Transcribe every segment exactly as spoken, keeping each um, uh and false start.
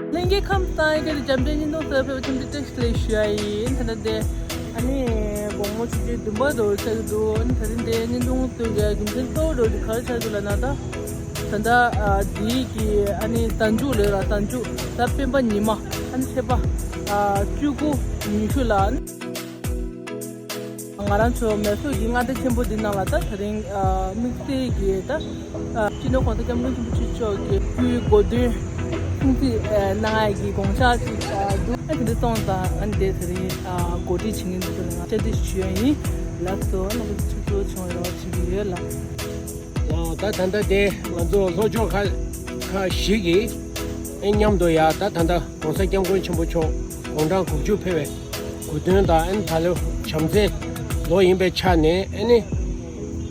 ལྷན་རྒྱས་ཁམས་བཟང་། ཡ་གི་འཇམ་དཔལ་བརྙན་ཐུང་གསར་ཕེབས་ཁྱིམ་དུ་བཀྲ་ཤིས་བདེ་ལེགས་ཞུ་ཡ་ཡིན། ད་ལྟ་དེ་ཨ་ནི་དགོང་མོ་ཆུ་ཚོད་བདུན་པ་དོ་ཆགས་འདུག་ཨ་ནི་ད་ཐེངས་དེ་བརྙན་ཐུང་སྟོན་གྱི་རྒྱུ་མཚན་གཙོ་བོ་དེ་ག་རེ་ཆགས་འདུག་ལབ་ན། ད་ད་ལྟ་ཨ་འདིའི་གི་ཨ་ནི་གཟའ་མཇུག་ལོ་ར་གཟའ་མཇུག་ད་སྤེན་པ་ཉི་མ་ཨ་ནི་ཚེས་པ་ཨ་བཅུ་དགུ་ཉི་ཤུ་ལ། ང་རང་ཚོ་མེ་སོར་གྱི་མངའ་སྡེ་ཆེན་པོ་འདི་ནང་ལ་ད་དེ་རིང་ཨ་དམིགས་བསལ་གྱི་ད་ཨ་སྤྱི་ནོར་༸གོང་ས་༸སྐྱབས་མགོན་ཆེན་པོ་མཆོག་གི་སྐུའི་གོ་སྟོན་སྲུང་བརྩི་ཨ་གནང་ཡ་གི་དགོངས་འཆར་ཅིག་ཨ་འདུག་ཨ་དེ་འདྲ་སོང་ཙང་ཨ་ནི་དེ་དེ་རིང་ཨ་གོ་སྒྲིག་བྱེད་མཁན་འདི་ཚོ་ལ་ང་བཅར་འདྲི་ཞུ་ཡ་ཡིན། ལགས་སོ། རྣམ་པ་ཚོ་ཕྱུག་པོ་བྱུང་བའི་རེ་བ་བྱེད་ཀྱི་ཡོད་ལགས། ཨ་ད་ད་ལྟ་དེ་ང་ཚོ་ལྷོ་ཕྱོགས་ཁག་ཁག་བཞི་གི་ཨེ་མཉམ་དུ་ཡ་ད་ད་ལྟ་༸གོང་ས་༸སྐྱབས་མགོན་ཆེན་པོ་མཆོག་དགུང་གྲངས་དགུ་བཅུ་ཕེབས་པའི་གོ་སྟོན་དང་ཨེ་ད་ལོ་བྱམས་བརྩེའི་ལོ་ཡིན་པའི་ཆ་ནས་ཨེ་ནི་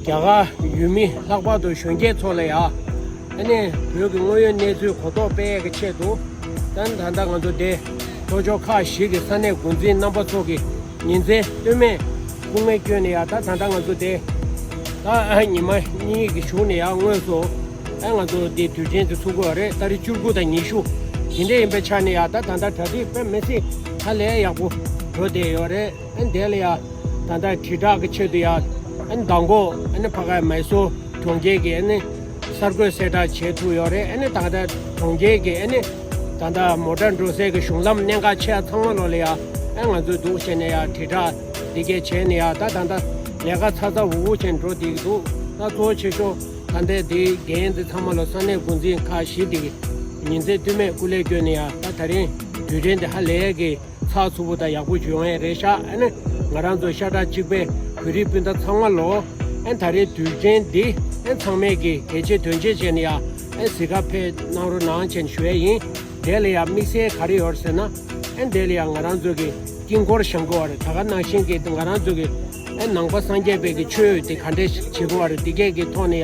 རྒྱ་གར་ཡུལ་མི་ལྷག་པར་དུ་གཞོན་སྐྱེས་ཚོ་ལ་ཡ་ཨེ་ནི་བོད་ཀྱི་དངོས་ཡོད་གནས་ཚུལ་གོ་རྟོགས་སྤེལ་ཡས་ཀྱི་ཆེད་དུ་ད་ད་ལྟ་ང་ཚོ་དེ་ལྷོ་ཕྱོགས་ཁག་བཞི་གི་ས་གནས་འགོ་འཛིན་རྣམ་པ་ཚོ་གི་ཉིན་མཚན་ལྟོས་མེད་སྐུ་ངལ་བསྐྱོན་ནས་ཡ་ད་ད་ལྟ་ང་ཚོ་དེ་ད་ཉི་མ་གཉིས་ཀྱི་གཞུག་ནས་ཡ་དངོས་སུ་ཨ་ང་ཚོ་དེ་དུས་ཆེན་དེ་ཚུགས་ཀྱི་ཡོད་རེད། ཏ་རིག་བཅུ་དགུ་དང་ཉི་ཤུ་དེ་འདྲ་ཡིན་པའི་ཆ་ནས་ཡ་ད་ད་ལྟ་གྲ་སྒྲིག་དཔེ་མི་སྲིད་ཧ་ལས་ཡག་པོ་འགྲོ་བསྡད་ཡོད་རེད། ཨ་དེ་ལ་ཡ་ད་ལྟ་དྲིལ་བསྒྲགས་ཀྱི་ཆེད་དུ་ཡ་ཨ་མདང་དགོང་ཨ་ནི་ཕ་ག་མེ་སོར་གྲོང་ཁྱེར་གྱི་ཨ་ནི་གསར་འགོད་གསལ་བསྒྲགས་བྱེད་ཐུབ་ཡོད་རེད། ཨ་ནི་ད་ལྟ་གྲོང་ཁྱེར་གྱི་ཨ་ནི་ད་ལྟ་མོ་ཊ་འགྲོ་སའི་གི་གཞུང་ལམ་གནད་འགག་ཆེ་ཚང་མ་ལོ་ལ་ཡ་ཨ་ང་ཚོས་འདུག་བྱས་ནས་ཡ་དྲིལ་བསྒྲགས་འདི་གས་བྱས་ནས་ཡ་ད་ད་ལྟ་ལས་ཀ་ཚ་ཚ་འུར་འུར་བྱས་ནས་འགྲོ་བསྡད་ཀྱི་འདུག་ད་གཙོ་བོ་ཆེ་ཤོས་ད་ལྟ་འདི་འགན་འདི་ཚང་མ་ལོ་ས་གནས་འགོ་འཛིན་ཁག་བཞི་འདི་གི་ཉིན་མཚན་ལྟོས་མེད་སྐུ་ལས་བསྐྱོན་ནས་ཡ་ད་ད་རིང་དུས་དྲན་འདི་ཧ་ལས་གི་ཚགས་ཚུད་པོ་དང་ཡག་པོ་ཡོང་ཡས་རེད་ཤག་ཨ་ནི་ང་རང་ཚོ་ཤ་ཁྲག་གཅིག་པའི་བོད་རིགས་སྤུན་ཟླ་ཚང་མ་ལོ་ཨ་ད་རེས་དུས་དྲན་འདི་ཨ་ཚང་མས་ཀྱི་གལ་ཆེ་དོན་ཆེ་བྱས་ནས་ཡ་ཨ་གཟིགས་ག་ཕེབས་གནང་རོགས་གནང་བྱས་ནས་ཞུ་ཡས་ཡིན། དེ་ལ་ཡ་དམིགས་བསལ་ག་རེ་ཡོད་ཟེར་ན་ཨ་དེ་ལ་ཡ་ང་རང་ཚོ་གི་དཀྱིལ་འཁོར་བཞེངས་དགོས་པ་རེད། ད་ག་ནང་བཞིན་གྱི་ང་རང་ཚོ་གི་ཨ་ནང་པ་སངས་རྒྱས་པའི་གི་ཆོས་དེ་ག་འདྲས་བྱེད་དགོས་པ་རེད། འདི་གས་ཀྱི་ཐོག་ནས་ཡ་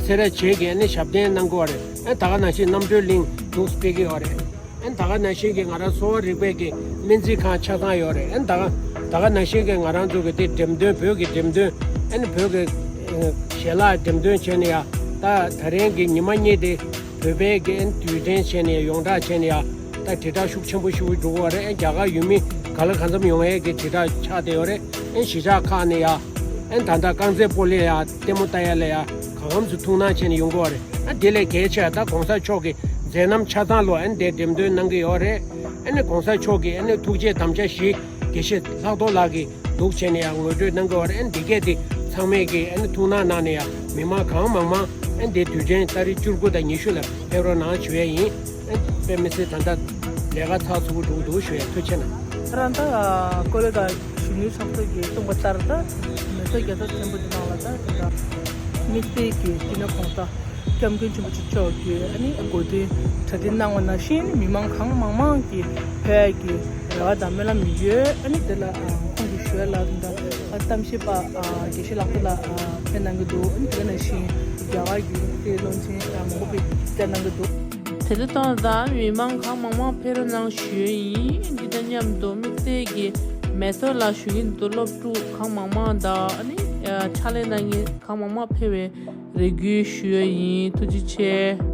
སེ་ར་བྱེས་ཀྱི་ཨ་ནི་ཞབས་བརྟན་གནང་དགོས་པ་རེད། ཨ་ད་ག་ནང་བཞིན་རྣམ་གྲོལ་གླིང་འདུག་སྤེལ་གི་ཡོད་རེད། ཨ་ད་ག་ནང་བཞིན་གྱི་ང་རང་གསོ་བ་རིག་པའི་གི་སྨན་རྩིས་ཁང་ཆ་ཚང་ཡོད་རེད། ཨ་ད་ག་ད་ག་ནང་བཞིན་གྱི་ང་རང་ཚོ་གི་དེ་འགྲེམས་སྟོན་བོད་ཀྱི་འགྲེམས་སྟོན་ཨ་ནི་བོད་ཀྱི་ཨ་ཞལ་ལག་འགྲེམས་སྟོན་བྱས་ནས་ཡ་ད་ད་རིང་གི་ཉི་མ་གཉིས་དེ་བོད་པའི་གི་ཨ་ནི་དུས་དྲན་བྱས་ནས་ཡ་ཡོངས་གྲགས་བྱས་ནས་ཡ་ད་དྲིལ་བསྒྲགས་ཤུགས་ཆེན་པོ་ཞིག་འགྲོ་གི་ཡོད་རེད། ཨ་རྒྱ་གར་ཡུལ་མི་ག་ལ་གང་འཚམ་ཡོང་ཡས་གི་དྲིལ་བསྒྲགས་ཆགས་བསྡད་ཡོད་རེད། ཨ་གཞིས་ཆགས་ཁག་ནས་ཡ་ཨ་ད་ལྟ་རྐང་རྩེད་སྤོ་ལོ་ཡ་ལྟད་མོ་ལྟ་ཡ་ལ་ཡ་གང་འཚམ་ཐུགས་སྣང་བྱས་ནས་ཡོང་གི་ཡོད་རེད། ཨ་དེ་ལས་གལ་ཆེ་ད་གོང་ས་མཆོག་གི་མཛད་རྣམ་ཆ་ཚང་ལོ་ཨ་ནི་དེ་འགྲེམས་སྟོན་གནང་གི་ཡོད་རེད། ཨ་ནི་གོང་ས་མཆོག་གི་ཨ་ནི་ཐུགས་རྗེ་དམ་བཅའ་བཞི་དགེ་བཤེས་ལྷག་རྡོར་ལགས་ཀྱིས་འདུག་བྱས་ནས་ཡང་ངོ་སྤྲོད་གནང་གི་ཡོད་རེད། ཨ་ནི་འདི་གས་དེ་ཚང་མས་ཀྱི་ཨ་ནི་ཐུགས་སྣང་གནང་ནས་ཡང་མི་མང་གང་མང་མང་ཨ་ནི་དེ་དུས་དྲན་ཏ་རིག་བཅུ་དགུ་དང་ཉི་ཤུ་ལ་ཕེབས་རོགས་གནང་ཞུ་ཡས་ཡིན། ཨ་ནི་དཔེ་མི་སྲིད་ད་ལྟ་ལས་ཀ་ཚགས་ཚུད་པོ་འགྲོ་གི་འདུག་ཞུ་ཡས། ཐུགས་རྗེ་ཆེ་གནང་། ད་རང་ད་ཀོ་ལེ་ག་གཞོན་ནུའི་ཚོགས་གཙོ་གིས་གསུངས་པ་ལྟར་ད་མེ་སོར་རྒྱལ་ཚབ་ཆེན་པོ་འདི་ནང་ལ་ད་དེ་འདྲ་དམིགས་བསལ་གྱི་སྤྱི་ནོར་༸གོང་ས་༸སྐྱབས་མགོན་ཆེན་པོ་མཆོག་གིས་ཨ་ནི་གོ་སྟོན་གྲ་སྒྲིག་གནང་བ་ནང་བཞིན་མི་མང་གང་མང་མང་གིས་ཕེབས་ཀྱི་རེ་བ་དང་སྨོན་ལམ་ཡོད། ཨ་ནི་དེ་ལ་ཁོང་གིས་ཞུ་ཡ་ལ་འདི་གཏམ་བཤད་པ་དགེ་བཤེས་ལགས་ཚོ་ལ་ཕེབས་གནང་གི་འདུག་ཨ་ནི་དེ་ནང་བཞིན་རྒྱ་གར་གྱི་སྲིད་བློན་ཆེན་མང་པོ་ཕེབས་གནང་གི་འདུག་དེ་ལྟ་སྟངས་དང་མི་མང་གང་མང་མང་ཕེབས་རོགས་གནང་ཞུ་ཡས་ཡིན། འདི་དང་མཉམ་དུ་དམིགས་བསལ་གྱི་མེ་སོར་ལ་བཞུགས་ཀྱི་འདུག་སློབ་ཕྲུག་གང་མང་མང་དང་ཨ་ནི་ཕྱག་ལས་གནང་མཁན་གང་མང་མང་ཕེབས་པའི་རེ་སྐུལ་ཞུ་ཡས་ཡིན། ཐུགས་རྗེ་ཆེ།